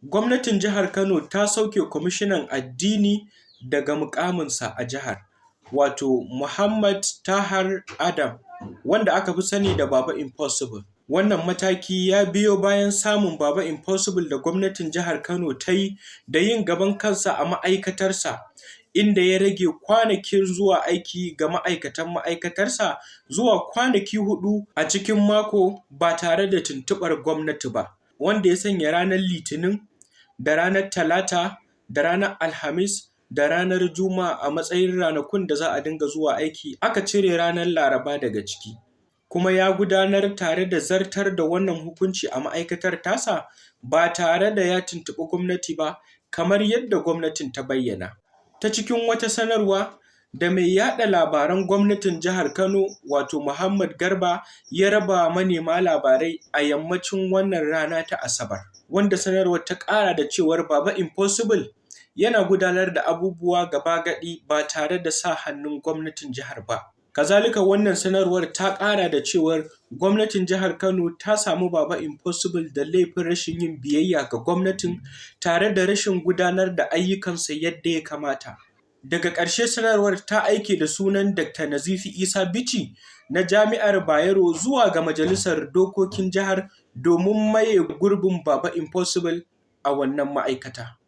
Gwamnatin jihar Kano ta sauke kwamishinan addini daga muƙaminsa a jihar, wato Muhammad Tahar Adam, wanda aka fi sani da Baba Impossible. Wannan mataki ya biyo bayan samun Baba Impossible da gwamnatin jihar Kano ta yi da yin gaban kansa a ma'aikatarsa, inda ya rage kwanakin zuwa aiki ga ma'aikatan ma'aikatarsa zuwa kwanaki 4 a cikin mako ba tare da tuntuɓar gwamnati ba, wanda ya sanya ranar Litinin da ranar Talata da ranar Alhamis da ranar Juma'a a matsayin ranakun da za a dinga zuwa aiki, aka cire ranar Laraba daga ciki. Kuma ya gudanar tare da zartar da wannan hukunci a ma'aikatar tasa ba tare da ya tuntuɓi gwamnati ba, kamar yadda gwamnatin ta bayyana. Ta cikin wata sanarwa da mai yaɗa labaran gwamnatin jihar Kano, wato Muhammad Garba, ya raba manema labarai a yammacin wannan rana ta Asabar. Wanda sanarwar ta ƙara da cewar Baba Impossible yana gudanar da abubuwa gaba-gaɗi ba tare da sa hannun gwamnatin jihar ba. Kazalika, wannan sanarwar ta ƙara da cewar gwamnatin jihar Kano ta samu Baba Impossible da laifin rashin yin biyayya ga gwamnatin tare da rashin gudanar da ayyukansa yadda ya kamata. Daga ƙarshe, sanarwar ta aike da sunan Dr. Nazifi Isa Bichi na Jami'ar Bayero zuwa ga Majalisar Dokokin Jihar domin maye gurbin Baba Impossible a wannan ma'aikata.